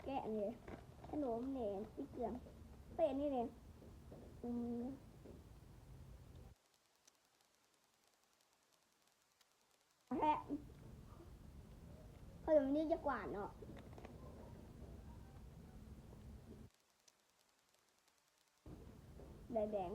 ແກະນີ້ເດ້ ຂະໜົມນີ້ ຕິດເຄື່ອງ ເປັນນີ້ເດ້ ອືມ ແທະ ຂະໜົມນີ້ຈະກວາດເນາະ ໄດ້ແບ່ງ